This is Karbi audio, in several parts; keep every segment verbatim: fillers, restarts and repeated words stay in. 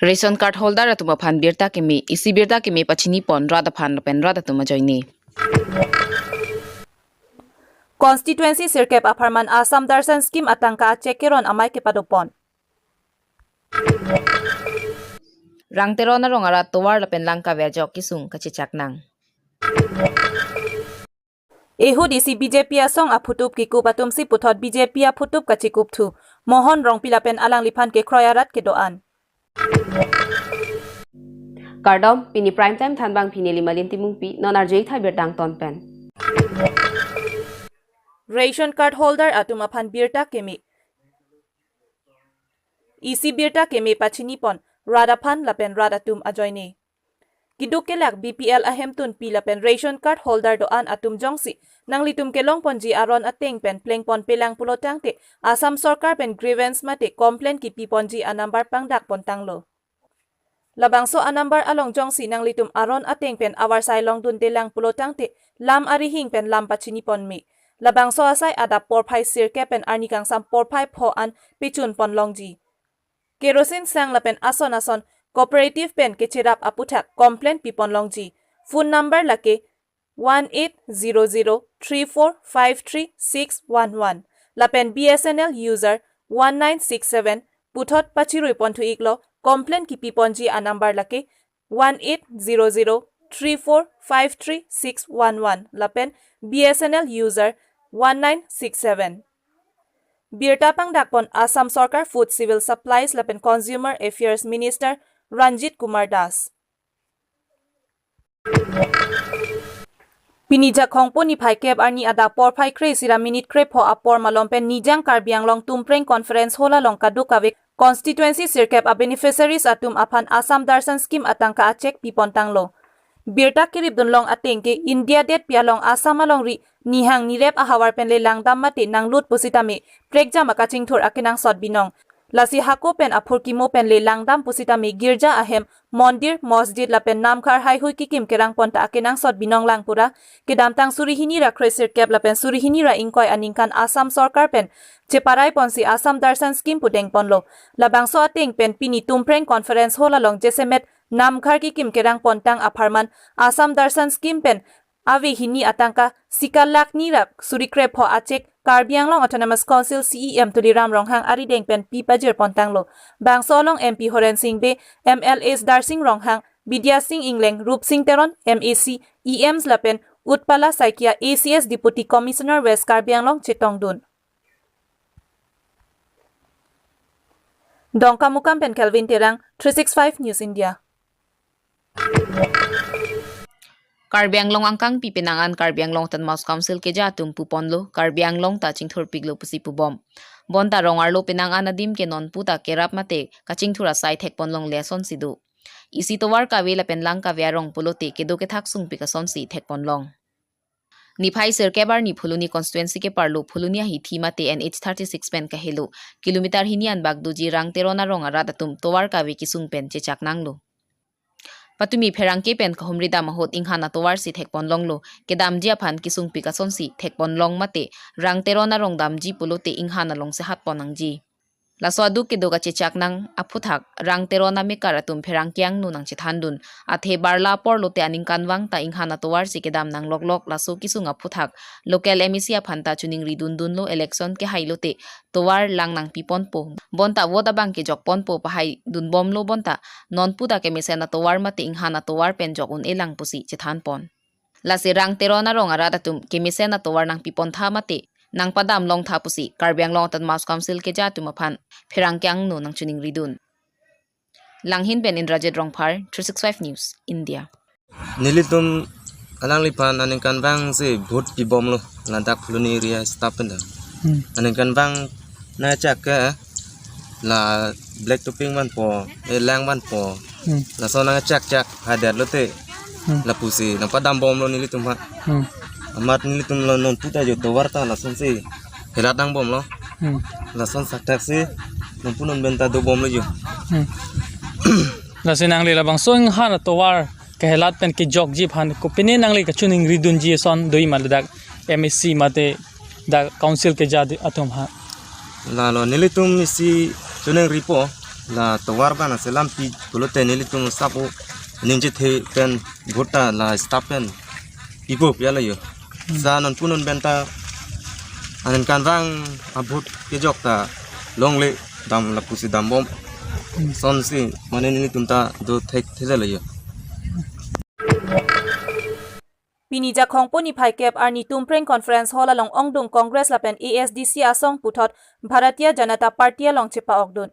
Ration card holder atum aphan birta keme, isi birta keme pachini pon rat aphan lapen rat atum ajoine. Constituency sirkep apharman Assam Darshan Scheme atangka a cheque keron amei kepado pon. Rang Teron arong arat tovar lapen lang kave ajok kesung kachechak nang. Ehut isi B J P asong aphutup kekup atumsi puthot B J P aphutup kachekup thu. Mohon Rongpi lapen alangliphan kekroi arat kedo-an. Kardom, pini prime time thanbang pini Limalin Timungpi, non arjui thai birta angton pen. Ration card holder atum aphan birta keme, isi birta keme pachini pon rat aphan lapen rat atum ajoine. Keduk kelak B P L ahemtunpi lapen ration card holder do-an atum jongsi nanglitum kelong ponji aron ateng pen pleng ponpe lang pulo tangte Assam sorkar pen grievance mate complaint kipi ponji a number pangdak pon tanglo. Labangso a number along jongsi nanglitum aron ateng pen avarsai longdunde lang pulo tangte lam arihing pen lam pachini pon me. Labangso asai adap porphai sirkep pen arni kangsam porphai pho an pechun pon longji. Kerosene sang lapen ason ason cooperative pen kecherap aputhak complaint pi pon longji. Phone number lake one eight zero zero three four five three six one one lapen B S N L user one nine six seven puthot pachirui pon thu iklo, complaint kipi ponji a number lake one eight zero zero three four five three six one one lapen B S N L user one nine six seven. Birta pangdak pon Assam Sorkar Food, Civil Supplies lapen Consumer Affairs Minister Ranjit Kumar Das. Pini Jakhong pu niphai kep arni adap porphai kre-isi ra minute krepho apor malom pen Nijang Karbi Anglong Tumpreng Conference Hall along kadokave constituency sirkep a beneficiaries atum aphan Assam Darshan Scheme atangka a cheque pi pon tanglo. Birta keripdun long ateng ke India detpi along Assam alongri nihang nirep ahavar pen le langdam mate nanglut pusitame prekjam akachingthur akenangsot binong. Lasi hako pen aphurkimo pen le langdam pusitame girja ahem, mondir, mosjid lapen namkhar haihui kikim kerang pon ta akenangsot binong lang pura kedamtang suri hini ra kre-sirkep lapen suri hini ra ingkoi aningkan Assam sorkar pen cheparai ponsi Assam Darshan Scheme pudeng ponlo. Labangso ateng pen pini Tumpreng Conference Hall along jasemet namkhar kikim kerang pontang apharman Assam Darshan Scheme pen ave hini atangka sika lakh ni ra suri krepho a cheque Karbi Anglong Autonomous Council C E M Tuliram Ronghang arideng pen pi pajir pontanglo. Bangso along M P Horen Sing Bey, M L As Darsing Ronghang, Bidya Sing Engleng, Rup Sing Teron, M A C, E Ms lapen Utpala Saikia, A C S Deputy Commissioner West Karbi Anglong chetongdun. Dongkamukam pen Kelvin Terang, three six five News India. Karbi Anglong angkangpi penang an Karbi Anglong Autonomous Council keja atum puponlo, Karbi Anglong ta chingthurpiklo pusi pubom. Bonta rong arlo penang an adim ke nonpu ta kerap mate kachingthur asai thekpon longle asonsi do. Isi tovar kave lapen lang kave arong pulote kedo kethak sungpik asonsi thekpon long. Niphai sirkep arni Phuloni constituency keparlo Phuloni ahithi mate N H thirty-six pen kahelo kilometer hini anbak doji Rang Teron arong arat atum tovar kave kesung pen chechak nanglo. Patumi pherangke pen kahumri dam ahut inghan atovarsi thekpon longlo, kedamji aphan kesungpik asonsi thekpon long mate Rang Teron arong damji pulote inghan along sehat pon nangji. Laso aduk kedo kachechak nang aphuthak Rang Teron amekar atum pherangke angno nangchethandun, athe barla apor lote aningkanvang ta inghan atovarsi kedam nangloklok, laso kesung aphuthak local M A C aphan ta choningri dundunlo, election kehai lote tovar lang nangpiponpo, bonta vote abang kejokponpo pahaidunbomlo, bonta nonpu ta kemesen atovar mate inghan atovar pen jok un-e lang pusi chethanpon. Lasi Rang Teron arong arat atum kemesen atovar nangpipontha mate nangpadam longtha pusi Karbi Anglong Autonomous Council keja atum aphan pherangke angno nangchoningridun. Langhin pen Indrajit Rongphar, three six five News, India. Nelitum alangliphan aningkanvangsi vote pibomlo, ladak Phuloni area staff pen ta. Hmm. Aningkanvang nangchak ke la black topping vanpo, eh, lang vanpo. Hmm. Laso nangchakchak hadet lote. Hmm. Lapusi nangpadambomlo nelitum ha. Hmm. Amat nelitum lo nonpu ta jo tovar ta lasonsi helat nangbomlo. Hmm. Lason sakthaksi nonpu nonben ta dobomlo jo. Hmm. Lasi nangli labangso inghan atovar kehelat pen kejokji aphan kopine nangli kachoningridunji ason do-i ma ladak M A C mate dak council keja atum ha? Lalo nelitum isi choningripo, La tovar bana selam pi pulote nelitum staff o ningje the pen vote ta la staff pen pipo pia lo yo. Sa non punon benta anen kanvang a vote kejok ta longle dam lapusi dambom. Sonsi mane nelitum ta do thek thele lo yo. Pini Jakhong po niphai kep arni Tumpreng Conference Hall along ongdung Congress lapen A S D C asong puthot Bharatiya Janata Party along chepa-okdun.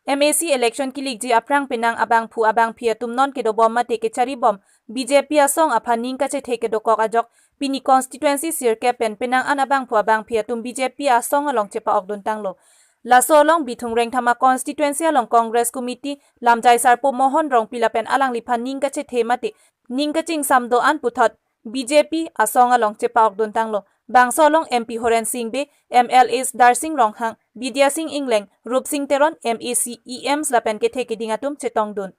M A C election kilikji aphrang penang abangphu abangphi atum non kedobom mate kecharibom B J P asong aphan ning kachethe kedokok ajok pini constituency sirkep pen penang an abangphu abangphi atum B J P asong along chepa-okdun tanglo. Laso along Bithung Rengthama constituency along Congress committee lamjai sarpo Mohon Rongpi lapen alangliphan ning kachethe mate ning kachingsam do-an puthot B J P asong along chepa-okdun tanglo. Bangso along M P Horen Sing Bey, M L As Darsing Ronghang, Bidya Sing Engleng, Rup Sing Teron, M A C, E Ms lapen kethe keding atum chetongdun.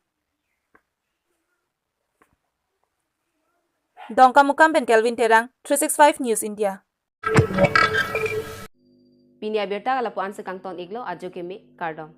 Dongkamukam pen Kelvin Terang, three six five News India. Pini abirta lapu-an si kangton iklo, ajo keme, kardom.